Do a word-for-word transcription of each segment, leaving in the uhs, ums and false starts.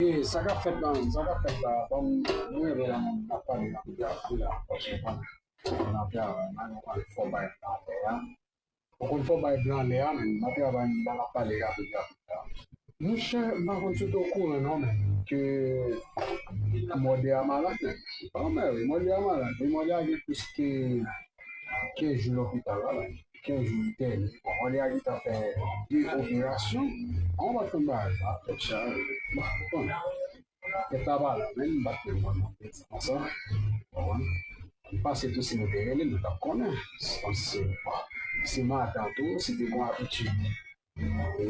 E sa k ap fèt la menm, sa k ap fèt la, ban m, mwen reve la menm, n ap pale nan pya, pya, paske ban m, nan pya, nan nou pale fò bay nan pya. Ou konn fò bay blan lè a, men nan travay la, n ap pale rapid, rapid la. Monchè, m pa konn si w te okouran non, men ke mòde a malad, men. An, men wi, mòde a malad. Wi, mòde a gen plis ke kenz jou lopital la, men. Kenz jou entène. Bon, mòde a gentan fè de operasyon. An, w pa konn bagay sa, tèt chaje. Bon, bon. Tèt la pa la, men m pa t menm konn yon peti konsa. Konprann? M panse tou si nou te rele, nou t ap konnen. Kòmsi se, se madan tou, si te gon abitid, e,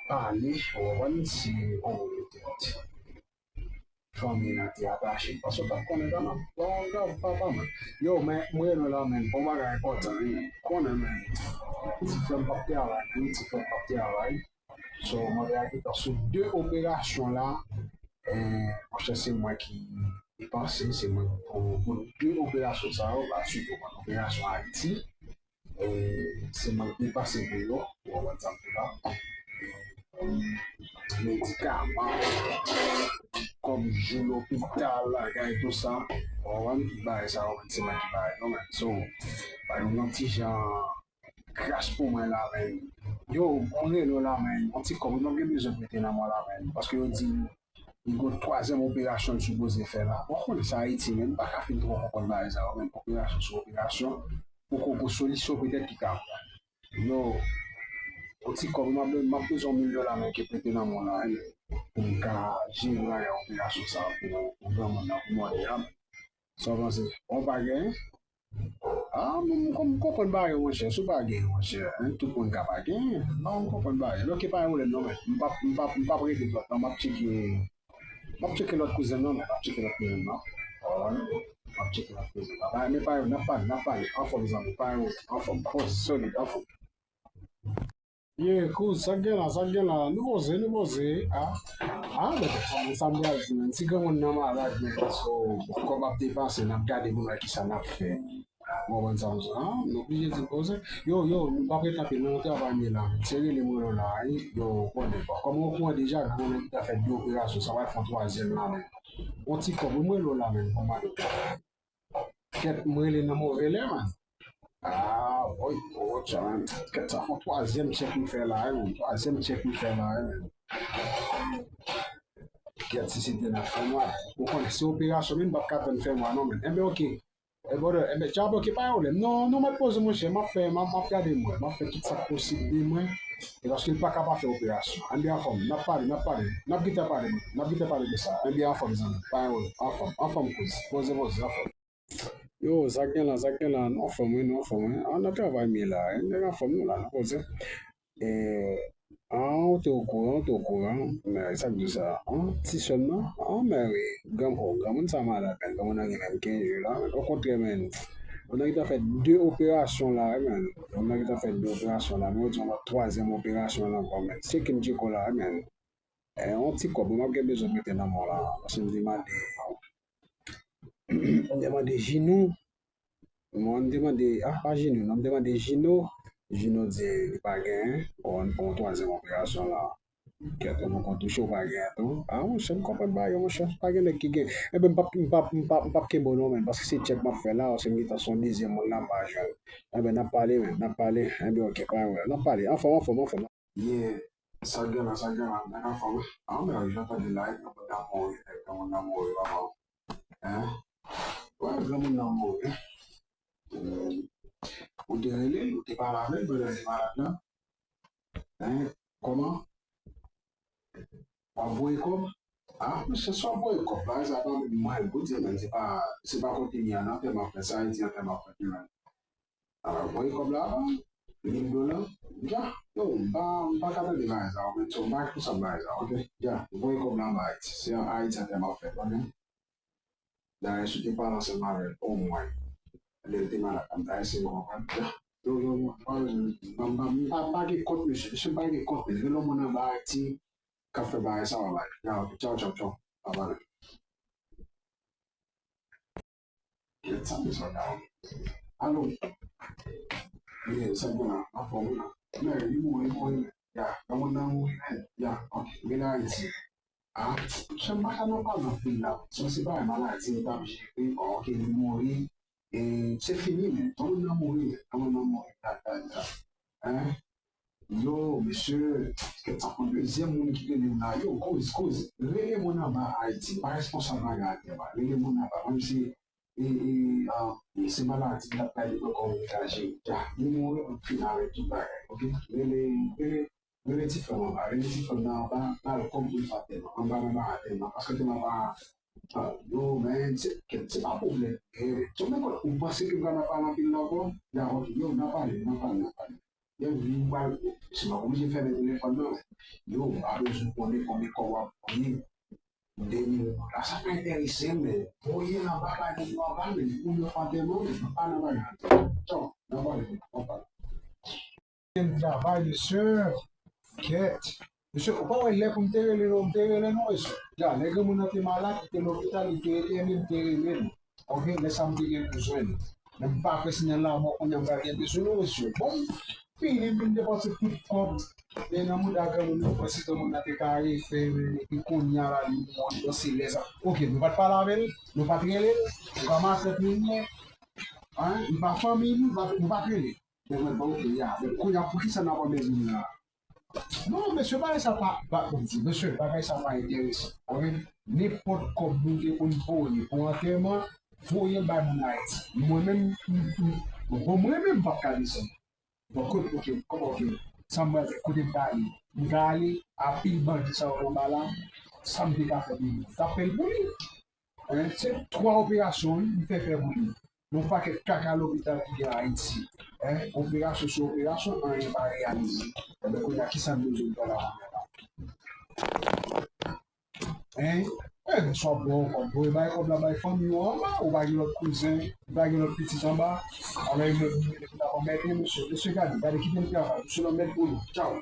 pale, ou konprann, si, o, petèt fanmi nan te atache. Paske w t ap konnen kanmenm. Bon, grav, papa mwen. Yo, men, m rele w la, men, bon bagay enpòtan, wi. Konnen, men, ti frè m p ap travay, men, ti frè m p ap travay. So, mwen te gentan sou de operasyon la. E, monchè, se mwen ki depanse, se mwen ki pou, pou de operasyon sa yo, la, sitou pou operasyon Ayiti. E, se mwen ki depanse pou yo, ou konprann sa m di la. E, medikaman, kòb jou lopital, bagay tou sa, ou konprann, tout bagay sa yo, se mwen ki bay yo, men. So, bay yo yon ti jan kras pou mwen la, men. Yo, mwen rele w la, men. Yon ti kòb, mwen gen bezwen mete nan men w la, men. Paske yo di, li gon twazyèm operasyon l sipoze fè la. Bon, konnen sa Ayiti, men. M pa ka fin twò konprann bagay sa yo, men. Operasyon sou operasyon. Poko gon solisyon petèt ki ka pran. Yo, yon ti kòb, m ap, m ap bezwen yon mil dola, men, ki mete nan men w la, men. Pou m ka jere bagay operasyon sa yo, pou, pou granmoun nan, pou mòde a, men. Sa w panse? Bon, pa gen? Ah, men m konn, m konprann bagay yo, monchè. Si w pa gen, monchè, hein, tout moun ka pa gen. Non, m konprann bagay yo. Ok, pa gen pwoblèm, non, men. M p ap, m p ap, m p ap rete twòp tan. M ap tcheke, m ap tcheke lòt kouzen, non, men. M ap tcheke lòt kouzen, non. Wi, m ap tcheke lòt kouzen. Pa, men pa gen, n ap pale, n ap pale. Anfòm, zanmi, pa gen, anfòm. Poz, solid, anfòm. Ye, kouz, sa k gen la, sa k gen la? Nou poze, nou poze. Ah, ah, men sa m pral di, men. Si granmoun nan malad, men, so, kòb ap depanse, n ap gade pou n wè kisa n ap fè. Ou konprann sa m di? Ah, nou oblije di l poze. Yo, yo, nou p ap ret anpil, nan travay m ye la, men. Se rele m rele w la, wi. Yo, konnen, bon, kòm ou okouran deja, granmoun nan gentan fè de operasyon, sa pral fè yon twazyèm la, men. Yon ti kòb, wi, m rele w la, men, pou mande w. Kèt, m rele nan move lè, man. Ah, woy, woy, tcha, man. Kèt, sa fè yon twazyèm tchèk m fè la, wi, man. Twazyèm tchèk m fè la, wi, man. Kèt, si se te nan fèmwa. Ou konnen, se operasyon, men m p ap ka tann fèmwa, non, men. Enben, ok. E, brother, enben, djab, ok, pa gen pwoblèm. Non, non, mèt poze, monchè, m ap fè, m ap, m ap gade, mwen. M ap fè tout sa k posib de mwen. E paske l pa ka pa fè operasyon. Ann de anfòm, n ap pale, n ap pale. N ap gentan pale, n ap gentan pale de sa. Ann de anfòm, zanmi. Pa gen pwoblèm. Anfòm, anfòm, kouz. Poze, poze, anfòm. Yo, sa k gen la, sa k gen la, nou anfòm, wi, nou anfòm, wi. Ah, nan travay m ye la, wi. Nèg anfòm, nou la, nou poze. E, ah, ou te okouran, ou te okouran. Men, sa k di sa? Ah, ti sè m nan? Ah, men wi, gran, oh, granmoun sa malad, men. Granmoun nan gen menm kenz jou la, men. Okontrè, men. Granmoun nan gentan fè de operasyon la, wi, men. Granmoun nan gentan fè de operasyon la, men. Yo di yon lòt twazyèm operasyon la ankò, men. Tcheke m tcheke w la, wi, men. E, yon ti kòb, wi, m ap gen bezwen mete nan men w la. Paske m te mande M te mande Jinou. Mwen, m te mande, ah, pa Jinou, non, m te mande Jino. Jino di li pa gen, bon, pou yon twazyèm operasyon la. Kèt, mwen konn touche w pa gen tou. Ah, monchè, m konprann bagay yo, monchè. Pa gen nèg ki gen. Enben, m p ap, m p ap, m p ap, m p ap kenbe w non, men, paske se tchèk m ap fè la, paske m gentan se yon dezyèm moun la, m pa jwenn. Enben, n ap pale, men, n ap pale. Enben, ok, pa gen pwoblèm. N ap pale. Anfòm, anfòm, anfòm. Yeah, sa gen la, sa gen la, nèg anfòm. Ah, men, jan tande la, e granmoun nan mouri, e granmoun nan mouri, papa. Hein? Wè, granmoun nan mouri. Euh, ou te rele l, ou te pale avè l pandan l te malad la? Hein? Kòman? W ap voye kòb? Ah, mesye, sa w voye kòb la, sa pa menm mwen, pou di, men, se pa, se pa kote m ye a nan tè m ap fè sa, e di an tè m ap fè, men. Alò, voye kòb la, mil dola. Dja, yo, m pa, m pa ka tande bagay sa, men, so, m pa responsab bagay sa, ok? Dja, voye kòb la anba Ayiti. Se an Ayiti an tè m ap fèt, ok? Dayè, si w te pale ansanm avè l, omwen, lè l te malad la, m ta eseye konprann. Dja, yo, yo, yo, m pa, m pa, m pa, m pa, pa gen kont, mesye. Mesye pa gen kont, men. Gen lòt moun anba Ayiti k ap fè bagay sa, w ap bay. Dja, ok, tchaw, tchaw, tchaw. Pa pale. Kèt sa, mesye, sa. Alo. Ye, sa bon la, anfòm wi la. Men, li mouri, li mouri, men. Ya, nan moun nan mouri, men. Ya, ok, vin Ayiti. Ah, chan pa ka nan pa nan pil la. Sa se pa maladi, li pa jere, bon, ok, li mouri. E se fini, men. Ton nan mouri, men. Ton nan mouri, ta, ta, ta. Hein? Yo, mesye, kèt sa pran dezyèm moun ki rele m la. Yo, kouz, kouz. Rele moun anba Ayiti. Pa responsab bagay atè, ba. Rele moun anba. Menm si, e, e, ah, se maladi, l ap bay li ankò, ou degaje. Ya, li mouri, ou fin avèk tout bagay. Ok? Rele, rele, rele ti frè m anba. Rele ti frè m nan anba. Malkòm pou l fè atèman. Anba, anba atèman. Paske atèman pa, ah, yo, men, se, se pa pwoblèm. E, yo, men, ou panse ke m ka nan pale anpil la ankò? Ya, ok, yo, nan pale, nan pale, nan pale. Yo di, m pral, si m ap oblije fèmen telefòn nan, yo, m pa bezwen konnen konbyen kòb w ap voye. De mil dola, sa pa enterese m, men voye l anba, bay moun yo anba, men pou yo fè antèman, men m pa nan bagay. Tchò, nan pale, nan pale. Gen travay, mesye. Kèt. Mesye, ou pa wè lè pou m te rele nou, m te rele nou, mesye. Ya, lè granmoun nan te malad, li te lopital, li te entène, m te rele nou. Ok, lè sa m te gen bezwen l. Men m pa kwè si nan lanmò kounye a m pral gen bezwen nou, mesye. Bon, fini, m vin depanse tout kòb. Men nan mouda granmoun nan, m panse granmoun nan te ka refè, men epi kounye a la, li mouri, bon, se lè sa. Ok, nou pa t pale avè l, nou pa t rele l, nou pa matant li, li pa fanmi nou, nou pa t rele. Men mwen, bon, ok, ya, men kounye a, poukisa n ap anmède m la? Non, mesye, bagay sa pa, pa, bon, di, mesye, bagay sa pa enteresan. Ou konprann? Nenpòt kòb nou te konn voye pou antèman, voye l bay moun Ayiti. Mwen menm, m, m, bon, mwen menm, m p ap ka desann. Bon, kote, ok, kòman, ok, sa m pral fè, kote m ka ale? M ka ale, a pil bandi sa yo anba la, sa m te ka fè pou li, m t ap fè l pou li. Hein, se twa operasyon, wi, m fè fè pou li. Yon pakèt kaka lopital ki gen Ayiti. Hein, operasyon sou operasyon, anyen pa reyalize. Enben, kounye a, kisa n bezwen fè la? Hein? Enben, swa bon, kòb, bon, bay kòb la, bay fanmi yo anba, ou pa gen lòt kouzen, ou pa gen lòt pitit anba, alò, yon lòt moun ki ap anmède, mesye, mesye, gade, gade, kite m travay, mesye, nan mèd pou nou. Tchaw.